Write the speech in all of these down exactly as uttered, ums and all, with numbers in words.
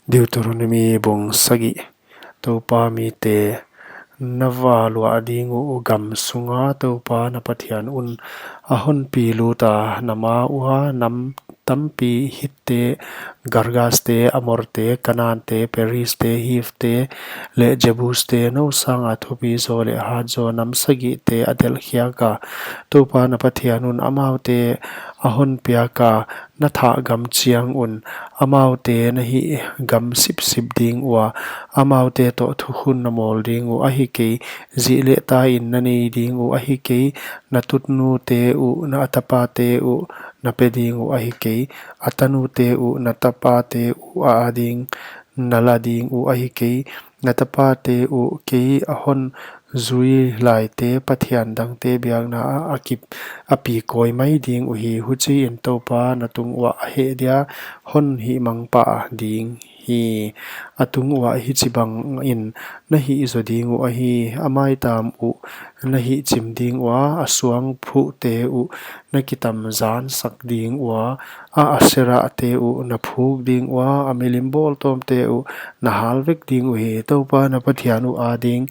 Deuteronomi bung sagih. Toupa mite na va luah ding uh gam sunga Toupa na Pathian un a honpi luta na ma ua nam tampi Hitte, Girgaste, Amorte, Kanaante, Perizte, Hivte leh Jebuste, nou sanga thupi zaw leh hat zaw nam sagihte a delhkhiaka, Toupa na Pathian un amaute a honpiaka, na thah gam chiang un, amaute na hihgam sipsip ding ua, amaute toh thukhun na mawl ding uh ahi kei, zih leh ta in na nei ding uh ahi kei, na tutnute uh, na tapate uh, na pe ding uh ahi kei, a tanute uh, na tapate uh a ading, na la ding uh ahi kei, na tapate uh kei a hon zui laite pathian dangte biakna ah a kip a pi kawi mai ding uhi. Huchiin Toupa na tung uah a heh dia hon hihmang pah ding hi. A tung uah hichibangin na hih zaw ding uh ahi. A maitam uh na hihchim ding ua, a suangphuhte uh na kitamzansak ding ua, a Aserate uh na phuk ding ua, a milim bawltawmte uh na hal vek ding uhi. Toupa na Pathian uh ading,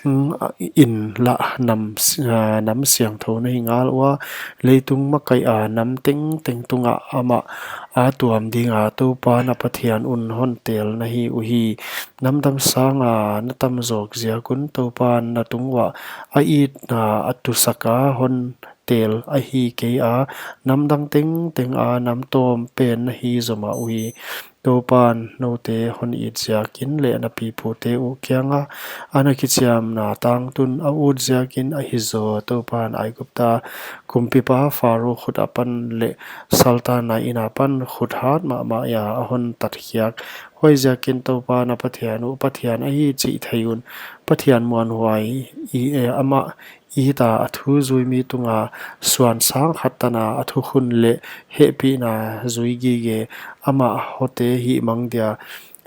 mm, in lah nam, ah, nam siangthou na hi ngal ua, leitung makaih a nam tengteng tungah amah a tuam dinga Toupa na Pathian un hon tel na hi uhi. Namdang sanga na tam zawk ziak un Toupan na tung uah a itna a tusaka hon tel ahi kei a, namdang tengteng a nam tawm pen na hi zaw mah uhi. Toupan noute hon it ziakin leh na pipute uh kianga ana kichiamna tangtun a ut ziakin ahi zaw. Toupan Aigupta kumpipa Pharo khut apan leh saltanna in apan khut hat mahmah a a hon tatkhiak. Huaiziakin Toupa na Pathian uh Pathian ahi chih thei un. Pathian muanhuai i, eh, amah ita a thu zui mi tunga suan sang khat tana a thukhun leh hehpihna zui gige, amah hote hihmang dia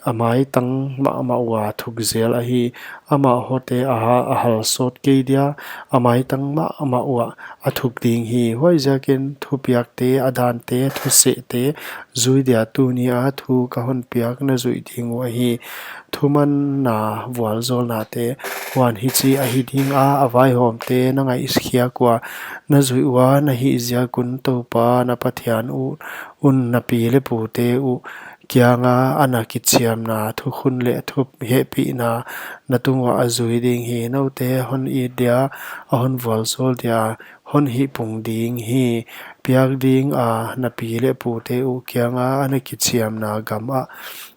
a maitang mahmah ua thuk zel ahi, amah hote a ha-, a hal sawt kei dia a maitang mahmah ua a thuk ding hi. Huaiziakin thupiakte, a dante, thusehte zui dia tuni a thu ka hon piak na zuih ding uh ahi. Thumanna vualzawlnate, huan hichi ahi dinga, a vaihawmte na ngaihkhiak ua, na zuih ua na hih ziak un Toupa na Pathian uh un na pi leh pute uh kianga ana kichiamna thukhun leh thuhehpihna na tung uah a zui ding hi. Noute hon it dia, a hon vualzawl dia, hon hihpung ding hi. Piak dinga na pi leh pute uh kianga ana kichiamna gamah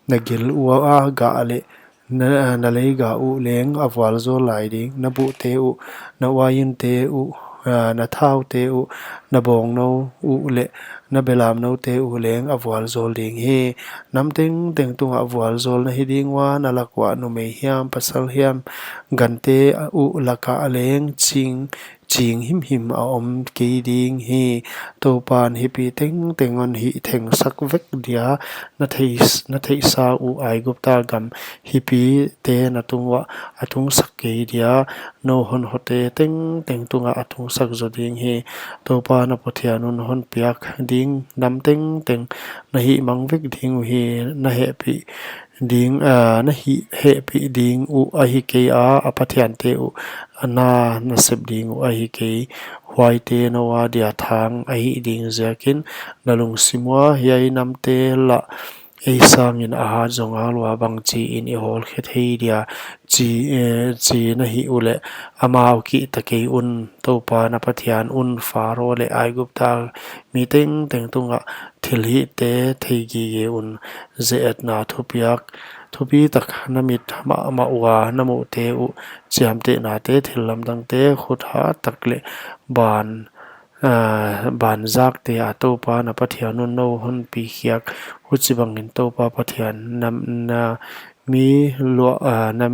na gil ua a gah leh na, na leiga uh leng a vualzawl lai ding, na buhte uh, na uainte uh, ah, na thaute uh, na bawngnou uh leh na belamnoute uh leng a vualzawl ding hi. Nam tengteng tungah vualzawl na hi ding ua, na lak uah numei hiam, pasal hiam, gante uh lakah leng ching, ching himhim a om kei ding hi. Toupan hipi tengteng hon hihthengsak vek dia, na thei, na theihsa uh Aigupta gam hipite na tung uah a tungsak kei dia, nou hon hote tengteng tungah a tungsak zaw ding hi. Toupa na Pathian un hon piak ding nam tengteng na hihmang vek ding uhi. Na hehpih ding, ah, na hih hehpih ding uh ahi kei a, a pathiante uh na, na sep ding uh ahi kei. Huaite nou adia thang ahi ding ziakin na lungsim ua, hiai namte lah ei sangin a hat zaw ngal ua, bangchiin i hawlkhe thei dia, chi, eh, chi na hih uleh amau kihta kei un. Toupa na Pathian un Pharo leh Aigupta mi tengteng tungah thilhihte thei gige un. Zeetna thupiak, thupitak na mit mahmah ua na muhte uh, chiamtehnate, thil lamdangte, khut hat tak leh ban, ah, banzakte a Toupa na Pathian un nou hon pikhiak. Huchibangin Toupa Pathian na, na mi luah, ah, na,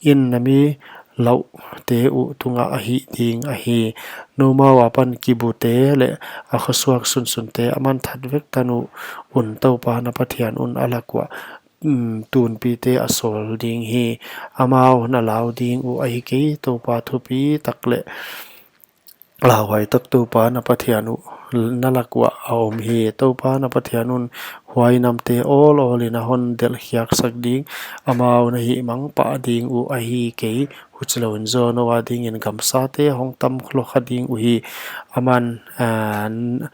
in na mi lauhte uh tungah a hih ding ahi. Noumau apan kibute leh a khosuak sunsunte a man that vek tan uh un, Toupa na Pathian un a lak uah, um, tunpite a sawl ding hi. Amau na lau ding uh ahi kei. Toupa thupitak leh Lauhuai tak Toupa na Pathian uh na lak uah a om hi. Toupa na Pathian un huai namte awlawlin a hon delhkhiaksak ding, amau na hihmang pah ding uh ahi kei. Huchilouin zaw nou adingin gamsate hong tam lua kha ding uhi. Aman, ah, n-,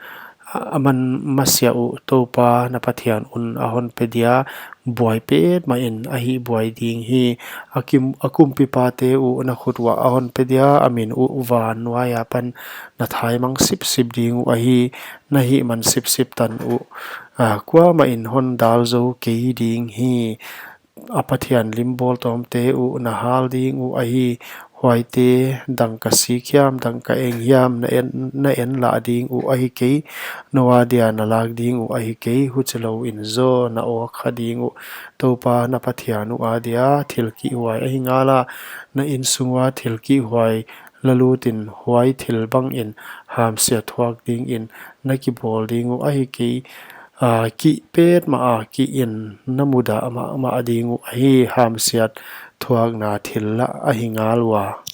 aman masiah uh Toupa na Pathian un a hon pe dia, buai petmahin a hihbuai ding hi. A kim-, a kumpipate uh na khut uah a hon pe dia, a min uh van nuai apan na thaimang sipsip ding uh ahi. Na hihman sipsip tan uh, ah, kuamahin hon dal zou kei ding hi. A pathian limbawl tawmte uh na hal ding uh ahi. Huaite dangka sik hiam, dangka eng hiam na en, na en lah ding uh ahi kei. Nou adia na lak ding uh ahi kei. Huchilouin zaw na awk kha ding uh. Toupa na Pathian uh adia thil kihhuai ahi ngala, na insung ua thil kihhuai la lutin, huai thil bangin hamsiat thuak dingin na kibawl ding uh ahi kei. Ah, kih petmah a kihin na mudah mahmah ding uh ahi. Hamsiat thuakna thil lah ahi ngal ua.